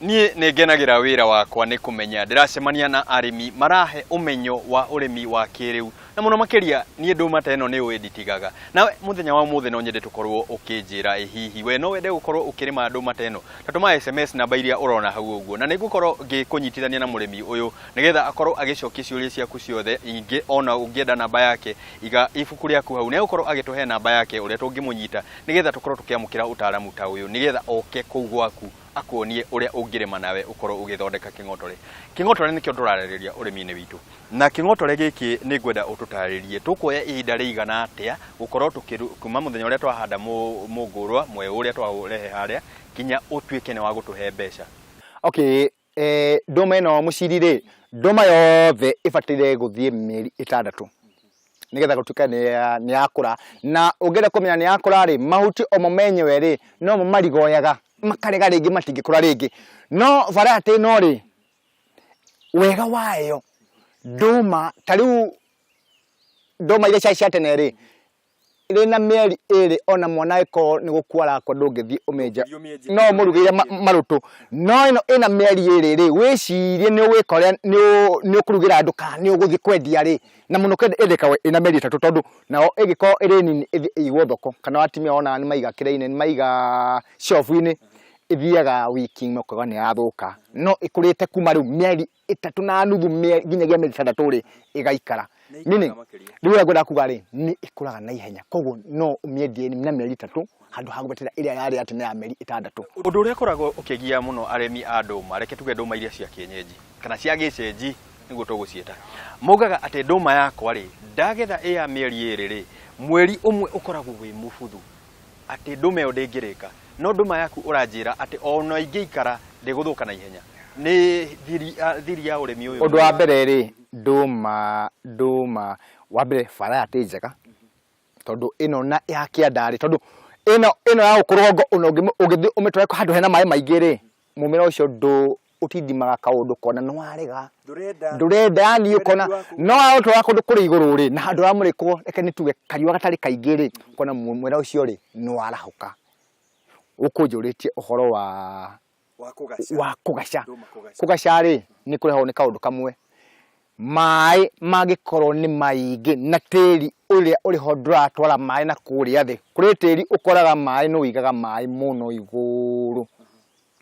Niĩ nĩ ngenagĩra wĩra wakwa nĩ kũmenya ndĩracemania na arĩmi marahe ũmenyo wa ũrĩmi wa kĩrĩu na mũno makĩria niĩ ndũma ta ĩno nĩ ũĩ nditigaga. Nawe mũthenya wa ũmũthĩ no nyende tũkorwo ũkĩnjĩra ĩ hihi we no wende gũkorwo ũkĩrĩma ndũma ta ĩno? Ta tũma SMS namba iria ũrona hau ũguo na nĩ ngũkorwo ngĩkũnyitithania na mũrĩmi ũyũ nĩgetha akorwo agĩcokia ciũria ciaku ciothe ingĩ ona ũngĩenda namba yake iga ibuku rĩaku hau nĩ egũkorwo agĩtũhe namba yake ũrĩa tũngĩmũnyita nĩgetha tũkorwo tũkĩamũkĩra ũtaramu ta ũyũ nĩgetha oke kũu gwaku akuonie ũrĩa ũngĩrĩma nawe ũkorwo ũgĩthondeka kĩng'otore. Kĩng'otore nĩkĩo tũrarĩrĩria ũrĩmi-inĩ witũ. Na kĩng'otore gĩkĩ nĩ ngwenda ũtũtarĩrie tũkuoya ihinda rĩigana atĩa gũkorwo tũkĩru kuma mũthenya ũrĩa twahanda mũngũrwa mweũ ũrĩa twaũrehe harĩa nginya ũtuĩke nĩ wa gũtũhe mbeca. Okay, eh, ndũma ĩno mũciri rĩ, ndũma yothe ĩbataire gũthiĩ mĩeri ĩtandatũ nĩgetha gũtuĩka nĩ yakũra. Na ũngĩenda kũmenya nĩ yakũra rĩ, mahuti omo menyewe rĩ, nomo marigoyaga makarega rĩngĩ matingĩkũra rĩngĩ. No variety ĩno rĩ, wega wayo ndũma ta rĩu ndũma iria ciarĩ cia tene rĩ, ĩrĩ na mĩeri ĩrĩ ona mwana angĩkorwo nĩ gũkua arakua ndũngĩthiĩ ũmĩenje no ũmũrugĩire marũtũ. No ĩno ĩna mĩeri ĩrĩ rĩ, wĩcirie nĩ ũgwĩka ũrĩa nĩ ũkũrugĩra andũ kana nĩ ũgũthiĩ kwendia rĩ, na mũno yendekaga ĩna mĩeri ĩtatũ tondũ nayo ĩngĩkorwo ĩrĩ nini ĩthiĩ ĩigwo thoko kana atumia wonaga nĩ maiga kĩrĩa-inĩ, nĩ maiga shelf -inĩ, ĩthiaga wiki ng'ima ũkauga nĩ yathũka. No ĩkũrĩte kuma rĩu mĩeri ĩtatũ na nuthu nginyagia mĩeri ĩtandatũ rĩ, ĩgaikara. Meaning, rĩu ũrĩa ngwendaga kuga rĩ, nĩ ĩkũraga na ihenya, koguo no ũmĩendie na mĩeri ĩtatũ handũ ha gweterera ĩrĩa yarĩ ya tene ya mĩeri ĩtandatũ. Ũndũ ũrĩa ũkoragwo ũkĩgia mũno arĩmi a ndũma, reke tuge ndũma iria cia kĩenyenji kana cia gĩcenji nĩguo tũgũciĩta, maugaga atĩ ndũma yakwa rĩ, ndagetha ĩ ya mĩeri ĩrĩ rĩ, mweri ũmwe ũkoragwo wĩ mũbuthu. Atĩ ndũma ĩyo ndĩngĩrĩka. No ndũma yaku ũranjĩra atĩ ona ĩngĩikara ndĩgũthũka na ihenya. Nĩ thiri, thiri ya ũrĩmi ũyũ. Ũndũ wa mbere rĩ, ndũma, ndũma, wa mbere variety njega, tondũ ĩno na ya kĩanda rĩ, tondũ ĩno ĩno ya gũkũ rũgongo ona ũngĩthiĩ ũmĩtware handũ hena maĩ maingĩ rĩ, mũmera ũcio ndũ ũtindimaga kaũndũ kona nĩ warega. Ndũrenda. Ndũrenda yani Ndũrenda ũkona riũa kũu. no waũtwara kũndũ kũrĩ igũrũ rĩ na handũ haramũrĩkwo reke nĩ tuge kariũa gatarĩ kaingĩ rĩ ũkona mũmera ũcio rĩ nĩ warahũka. Ũkũnjũrĩtie ũhoro wa Wa kũgaca. wa kũgaca. Ndũma kũgaca. Kũgaca rĩ nĩ kũrehagwo nĩ kaũndũ kamwe, maĩ mangĩkorwo nĩ maingĩ na tĩri ũrĩa ũrĩ ho ndũratwara maĩ na kũrĩa thĩ, kũrĩ tĩri ũkoraga maĩ nĩ ũigaga maĩ mũno igũrũ.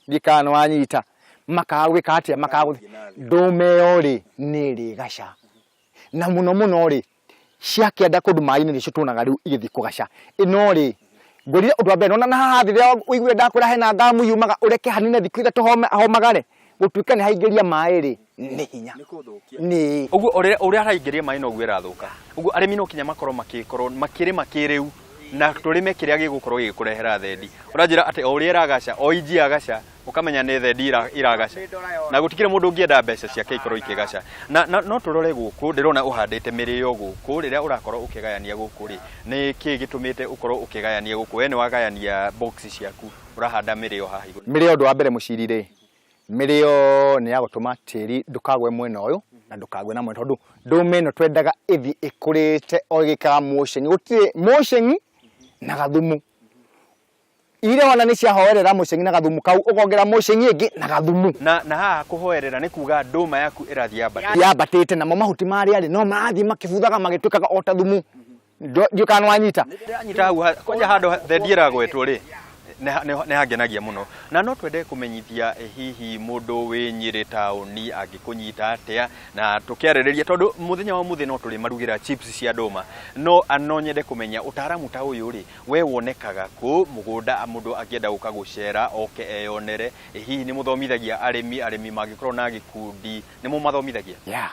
Ndiũĩ kana nĩ wanyita, makaga gwĩka atĩa, makaga gũthiĩ, ndũma ĩyo rĩ, nĩ ĩrĩgaca. Na mũno mũno rĩ, cia kĩanda kũndũ maĩ-inĩ nĩcio tuonaga rĩu igĩthiĩ kũgaca. Ĩno rĩ, ngwĩrire ũndũ wa mbere, nĩwona na haha thĩ rĩrĩa ũiguire ndakwĩra hena ngamu yumaga ũreke hanine thikũ ithatũ homagare, gũtuĩka nĩ haingĩria maĩ rĩ, nĩ hinya. Nĩ. Ũguo ũrĩa araingĩria maĩ noguo ĩrathũka. Ũguo arĩmi no kinya makorwo makĩkorwo makĩrĩma kĩrĩu na tũrĩme kĩrĩa gĩgũkorwo gĩgĩkũrehera thendi. Ũranjĩra atĩ o ũrĩa ĩragaca, o inji yagaca, ũkamenya nĩ thendi iragaca. Na gũtikĩrĩ mũndũ ũngĩenda mbeca ciake ikorwo ikĩgaca. Na, na no tũrore gũkũ, ndĩrona ũhandĩte mĩrĩo gũkũ, rĩrĩa ũrakorwo ũkĩgayania gũkũ rĩ, nĩ kĩĩ gĩtũmĩte ũkorwo ũkĩgayania gũkũ? We nĩ wagayania box ciaku, ũrahanda mĩrĩo haha igũrũ. Mĩrĩo ũndũ wa mbere mũciri rĩ, Mĩrĩo nĩ ya gũtũma tĩri ndũkagwe mwena ũyũ na ndũkagwe na mwena tondũ ndũma ĩno twendaga ĩthiĩ ĩkũrĩte o ĩgĩkaga mulching. Gũtirĩ mulching na gathumu. Iria wona nĩ ciahoerera mulching na gathumu kau ũkongerera mulching ĩngĩ na gathumu. Na, na haha kũhoerera nĩ kuga ndũma yaku ĩrathiĩ yambatĩte. Yambatĩte namo mahuti marĩa rĩ no marathiĩ makĩbuthaga magĩtuĩkaga o ta thumu. Ndiũĩ kana nĩwanyita. Nĩndĩranyita hau kwanja handũ thendi ĩragwetwo rĩ nĩ hangenagia mũno. Na no twende kũmenyithia hihi mũndũ wĩ Nyĩrĩ taũni angĩkũnyita atĩa na tũkĩarĩrĩria tondũ mũthenya wa ũmũthĩ no tũrĩmarugĩra chips cia ndũma. No no nyende kũmenya ũtaaramu ta ũyũ rĩ, we wonekaga kũ mũgũnda mũndũ angĩenda gũka gũcera oke eyonere? Hihi nĩ mũthomithagia arĩmi, arĩmi mangĩkorwo na gĩkundi nĩ mũmathomithagia? Yeah.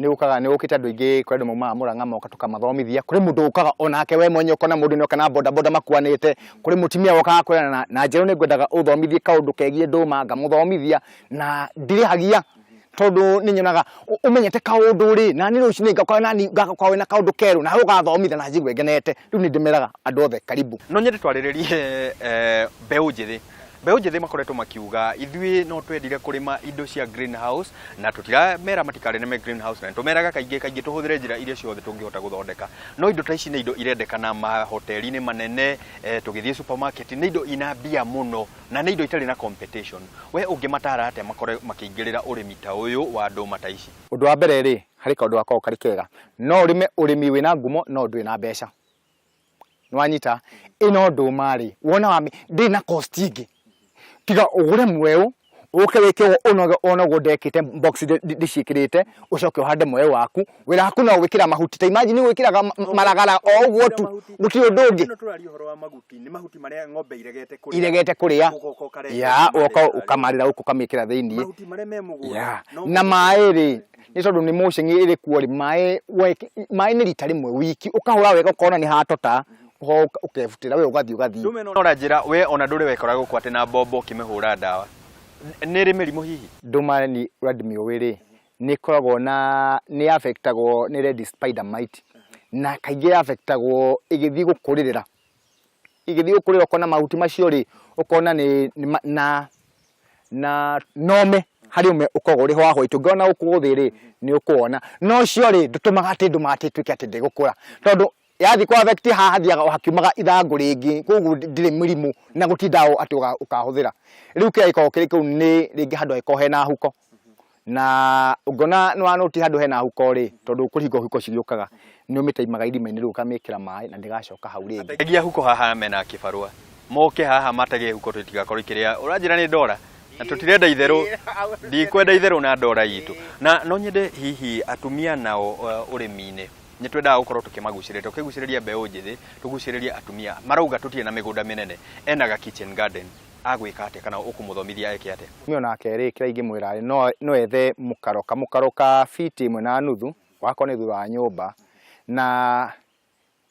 Nĩ ũkaga nĩ ũkĩte andũ aingĩ kũrĩ andũ maumaga Mũrang'a moka tũkamathomithia kũrĩ mũndũ ũkaga onake we mwenye ũkona mũndũ nĩoka na boda boda makuanĩte kũrĩ mũtumia wokaga kwĩrana na, na njerũ nĩ ngwendaga ũthomithie kaũndũ kegiĩ ndũma ngamũthomithia na ndirĩhagia tondũ nĩ nyonaga ũmenyete kaũndũ rĩ na niĩ rũcinĩ ngakorwo nani ngakorwo wĩna kaũndũ kerũ nawe ũgathomithia na njigue ngenete rĩu nĩ ndĩmeraga andũ othe karibu. No nyende twarĩrĩrie mbeũ njĩthĩ. Mbeũ njĩthĩ makoretwo makiuga ithuĩ no twendire kũrĩma indo cia greenhouse na tũtiramera matikarĩme greenhouse na tũmeraga kaingĩ kaingĩ tũhũthĩre njĩra iria ciothe tũngĩhota gũthondeka. No indo ta ici nĩ indo irendekana mahoteli-inĩ manene, tũgĩthiĩ supermarket, nĩ indo ina mbia mũno na nĩ indo itarĩ na competition. We ũngĩmatara atĩa makorwo makĩingĩrĩra ũrĩmi ta ũyũ wa ndũma ta ici? Ũndũ wa mbere rĩ, harĩ kaũndũ gakoragwo karĩ kega, no ũrĩme ũrĩmi wĩna ngumo no ndũrĩ na mbeca. Nĩwanyita? Ĩno ndũma rĩ, wona wamĩ, ndĩrĩ na cost ingĩ, tiga ũgũre mweũ, ũke wĩke ũũ ona ũguo ndekĩte box ndĩciĩkĩrĩte, ũcoke ũhande mweũ waku, wĩra waku no gwĩkĩra mahuti, ta imagine gwĩkĩraga maragara o ũguo tu, gũtirĩ ũndũ ũngĩ. Ĩno tũraria ũhoro wa mahuti, nĩ mahuti marĩa ng'ombe iregete kũrĩa. Iregete kũrĩa. Ũgoka ũkarenga Ya, ũkamarĩra ũgoka harĩa. ũkamarĩra gũkũ ũkamĩkĩra thĩiniĩ. Mahuti marĩa me mũgũnda. Ya, no na maĩ rĩ, nĩ tondũ nĩ mulching ĩrĩ kuo rĩ, maĩ maĩ nĩ rita rĩmwe wiki, ũkahũra wega ũkona nĩ hatota, ũkebutĩra we ũgathiĩ ũgathiĩ. Ndũma ĩno ũranjĩra we ona ndũrĩ wekora gũkũ atĩ na mbombo ũkĩmĩhũra ndawa. Nĩ ĩrĩ mĩrimũ hihi? Ndũma ni ũrĩa ndĩmĩũĩ rĩ, nĩ ĩkoragwo na nĩ affectagwo nĩ red spider mite, na kaingĩ affectagwo ĩgĩthiĩ gũkũrĩrĩra. Ĩgĩthiĩ gũkũrĩrĩra ũkona mahuti macio rĩ, ũkona nĩ na na nome harĩ ũme ũkoragwo ũrĩ wa white ũngĩona gũkũ thĩ rĩ nĩ ũkũwona no ũcio rĩ ndũtũmaga atĩ ndũma atĩ ĩtuĩke atĩ ndĩgũkũra tondũ yathiĩ kũ affect haha hathiaga o hakiumaga ithangũ rĩngĩ koguo ndĩrĩ mĩrimũ na gũtirĩ ndawa atĩ ũkahũthĩra rĩu kĩrĩa gĩkoragwo kĩrĩ kĩu nĩ rĩngĩ handũ hangĩkorwo hena huko na ũngĩona nĩ wa notice handũ hena huko rĩ tondũ kũrĩ hingo huko cigĩũkaga nĩ ũmĩtaimaga irima-inĩ rĩu ũkamĩkĩra maĩ na ndĩgacoka hau rĩngĩ. Ategi a huko haha mena kĩbarũa moke haha matege huko tũtigakorwo ikĩrĩa ũranjĩra nĩ ndora na tũtirenda itherũ ndikwenda itherũ na ndora itũ na no nyende hihi atumia nao ũrĩmi-inĩ nĩ twendaga gũkorwo tũkĩmagucĩrĩria tũkĩgucĩrĩria mbeũ njĩthĩ tũgucĩrĩrie atumia marauga tũtirĩ na mĩgũnda mĩnene ena ga kitchen garden agwĩka atĩa kana ũkũmũthomithia eke atĩa? Mũtumia onake rĩ kĩrĩa ingĩmwĩra rĩ no ethe mũkaro kamũkaro ka biti ĩmwe na nuthu wakorwo nĩ thutha wa nyũmba na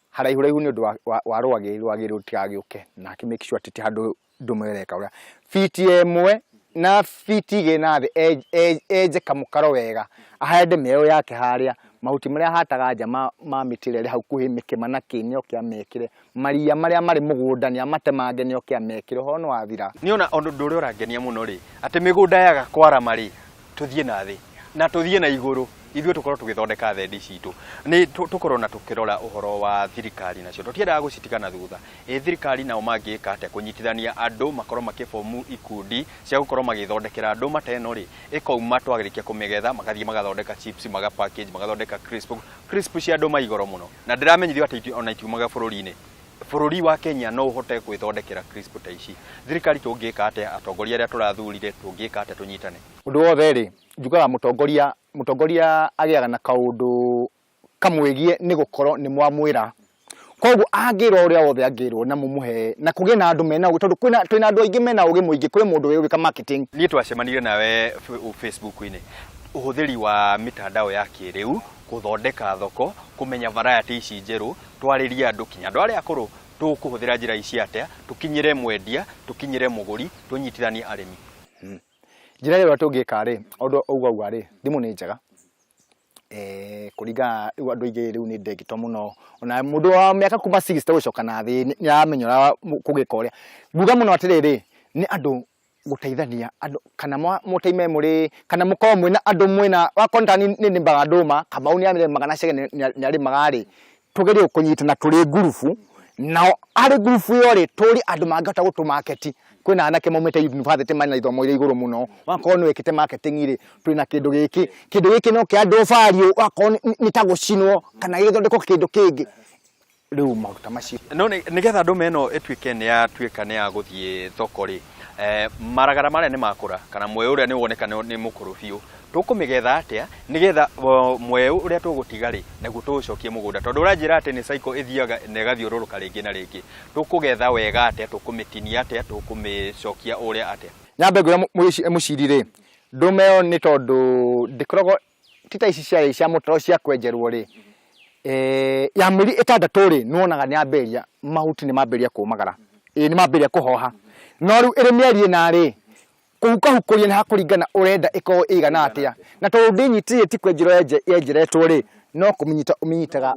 haraihu raihu nĩ ũndũ wa rwagĩ, rwagĩ rũtigagĩũke na akĩ make sure atĩ ti handũ ndũma ĩreka ũrĩa. Biti ĩmwe na biti igĩrĩ na thĩ enje kamũkaro wega, ahande mĩeũ yake harĩa, mahuti marĩa ahataga nja ma mĩtĩ ĩrĩa ĩrĩ hau hakuhĩ mĩkĩma na kĩ nĩoke amekĩre, maria marĩa marĩ mũgũnda nĩamatemange nĩoke amekĩre, ũhoro nĩwathira. Niĩ ona ũndũ ũrĩa ũrangenia mũno rĩ, atĩ mĩgũnda yaga kwarama rĩ, tũthiĩ na thĩ na tũthiĩ na igũrũ ithuĩ tũkorwo tũgĩthondeka thendi citũ nĩ tũkorwo na tũkĩrora ũhoro wa thirikari nacio tũtiendaga gũcitiga na thutha. Ĩ thirikari nao mangĩka atĩa kũnyitithania andũ makorwo makĩbomu ikundi cia gũkorwo magĩthondekera ndũma ta ĩno rĩ, ĩkauma twarĩkia kũmĩgetha magathiĩ magathondeka chips, maga package, magathondeka crisp, crisp cia ndũma igoro mũno na ndĩramenyithio atĩ ona itiumaga bũrũri-inĩ. Bũrũri wa Kenya no ũhote gwĩthondekera crisp ta ici. Thirikari tũngĩka atĩa, atongoria arĩa tũrathurire tũngĩka atĩa tũnyitane? Ũndũ wothe rĩ, njugaga mũtongoria, mũtongoria agĩaga na kaũndũ kamwĩgiĩ nĩ gũkorwo nĩ mwamwĩra. Koguo angĩrwo ũrĩa wothe angĩrwo na mũmũhe, na kũgĩe na andũ mena ũgĩ, tondũ kwĩna, twĩna andũ aingĩ mena ũgĩ mũingĩ, kũrĩ mũndũ ũĩ gwĩka marketing. Niĩ twacemanirie nawe Facebook-inĩ, ũhũthĩri wa mitandao ya kĩrĩu, gũthondeka thoko, kũmenya variety ici njerũ, twarĩrie andũ kinya andũ arĩa akũrũ, tũkũhũthĩra njĩra ici atĩa, tũkinyĩre mwendia, tũkinyĩre mũgũri, tũnyitithanie arĩmi. Njĩra ĩrĩa tũngĩka rĩ, ũndũ ũguo auga rĩ, thimũ nĩ njega kũringana rĩu andũ aingĩ rĩu nĩ ndengito mũno, ona mũndũ wa mĩaka kuma sixty gũcoka na thĩ nĩ aramenya ũrĩa kũgĩka ũrĩa. Nguga mũno atĩrĩrĩ, nĩ andũ gũteithania andũ kana mũteime mũrĩ kana mũkorwo mwĩna andũ mwĩna wakorwo ta niĩ nĩmaga ndũma, Kamau nĩ arĩmaga na Chege nĩ arĩmaga rĩ, tũgerie kũnyitana tũrĩ ngurubu, nao harĩ ngurubu ĩyo rĩ, tũrie andũ mangĩhota gũtũ market. Kwĩna anake maumĩte university mena ithomo irĩ igũrũ mũno, wakorwo nĩ wĩkĩte marketing rĩ, twĩna kĩndũ gĩkĩ, kĩndũ gĩkĩ no kĩa andũ value, wakorwo nĩ ta gũcinwo kana gĩthondekwo kĩndũ kĩngĩ, rĩu maũndũ ta macio. No nĩgetha ndũma ĩno ĩtuĩke nĩ yatuĩka nĩ ya gũthiĩ thoko rĩ, maragara marĩa nĩ makũra kana mweũ ũrĩa nĩ woneka nĩ mũkũrũ biũ, tũkũmĩgetha atĩa nĩgetha mweũ ũrĩa tũgũtiga rĩ, naguo tũũcokie mũgũnda, tondũ ũranjĩra atĩ nĩ cycle ĩthiaga na ĩgathiũrũrũka rĩngĩ na rĩngĩ. Tũkũgetha wega atĩa, tũkũmĩtinia atĩa, tũkũmĩcokia ũrĩa atĩa? Nyambe ngwĩre mũciri rĩ, ndũma ĩyo nĩ tondũ ndĩkoragwo ti ta ici ciarĩ cia mũtaro cia kwenjerwo rĩ, ya mĩeri ĩtandatũ rĩ, nĩ wonaga nĩ yambĩrĩria, mahuti nĩ mambĩrĩria kũmagara, ĩĩ nĩ mambĩrĩria kũhoha. No rĩu ĩrĩ mĩeri ĩna rĩ, kũhukahukũria nĩ hakũringana ũrenda ĩkorwo ĩigana atĩa. Na tondũ ndĩnyitĩrĩire ti kwenjerwo yenjeretwo rĩ, no kũmĩnyita ũmĩnyitaga,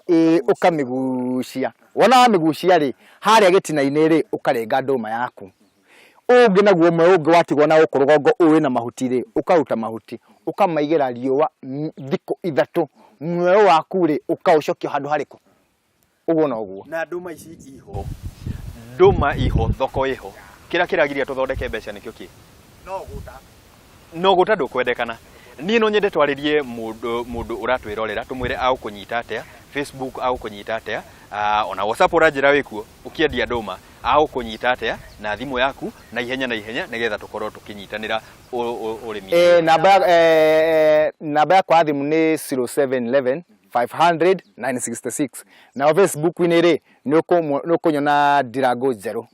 ĩĩ ũkamĩgucia. Wona wamĩgucia rĩ, harĩa gĩtina-inĩ rĩ, ũkarenga ndũma yaku. Ũyũ ũngĩ naguo ũmwe ũngĩ watigwo na gũkũ rũgongo ũyũ wĩna mahuti rĩ, ũkaruta mahuti ũkamaigĩra riũa thikũ ithatũ, mweũ waku rĩ ũkaũcokia handũ harĩkũ? Ũguo noguo. Na ndũma ici iho, ndũma iho, thoko ĩho, kĩrĩa kĩragiria tũthondeke mbeca nĩkĩo kĩ? No gũta. No gũta ndũkwendekana. Niĩ no nyende twarĩrie mũndũ mũndũ ũratwĩrorera tũmwĩre agũkũnyita atĩa Facebook, agũkũnyita atĩa ona WhatsApp ũranjĩra wĩkuo ũkĩendia ndũma, agũkũnyita atĩa na thimũ yaku na ihenya na ihenya nĩgetha tũkorwo tũkĩnyitanĩra ũrĩmi. Eh, namba eh, namba yakwa ya thimũ nĩ 0711 500 966. Nayo Facebook-inĩ rĩ, nĩ ũkũnyona Ndirango Njerũ.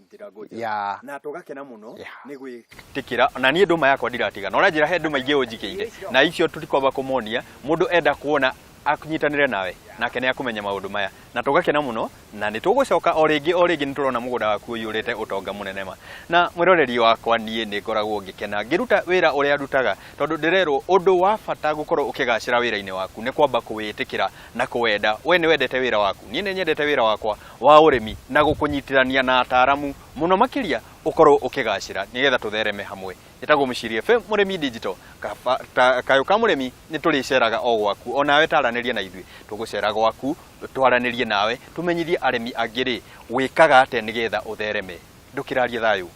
Ya. Na tũgakena mũno nĩ gwĩtĩkĩra na niĩ ndũma yakwa ndiratigana ũranjĩra he ndũma ingĩ ũnjigĩire na icio tũtikwamba kũmonia mũndũ enda kuona anyitanĩre nawe nake nĩ akũmenya maũndũ maya na tũgakena mũno na nĩ tũgũcoka o rĩngĩ o rĩngĩ nĩ tũrona mũgũnda waku ũiyũrĩte ũtonga mũnene ma na mwĩroreri wakwa niĩ nĩ ngoragwo ngĩkena ngĩruta wĩra ũrĩa ndutaga tondũ ndĩrerwo ũndũ wa bata gũkorwo ũkĩgacĩra wĩra-inĩ waku nĩ kwamba kũwĩtĩkĩra na kũwenda we nĩ wendete wĩra waku niĩ nĩ nyendete wĩra wakwa wa ũrĩmi na gũkũnyitithania na ataaramu mũno makĩria ũkorwo ũkĩgacĩra nĩgetha tũthereme hamwe Njĩtagwo Mũciri FM Mũrĩmi Digital. Kaba, ta, kayũ ka mũrĩmi nĩ tũrĩceraga o gwaku o nawe taranĩria na ithuĩ tũgũcera gwaku twaranĩrie nawe tũmenyithie arĩmi angĩ rĩ wĩkaga atĩa nĩgetha ũthereme ndũkĩrarie thayũ.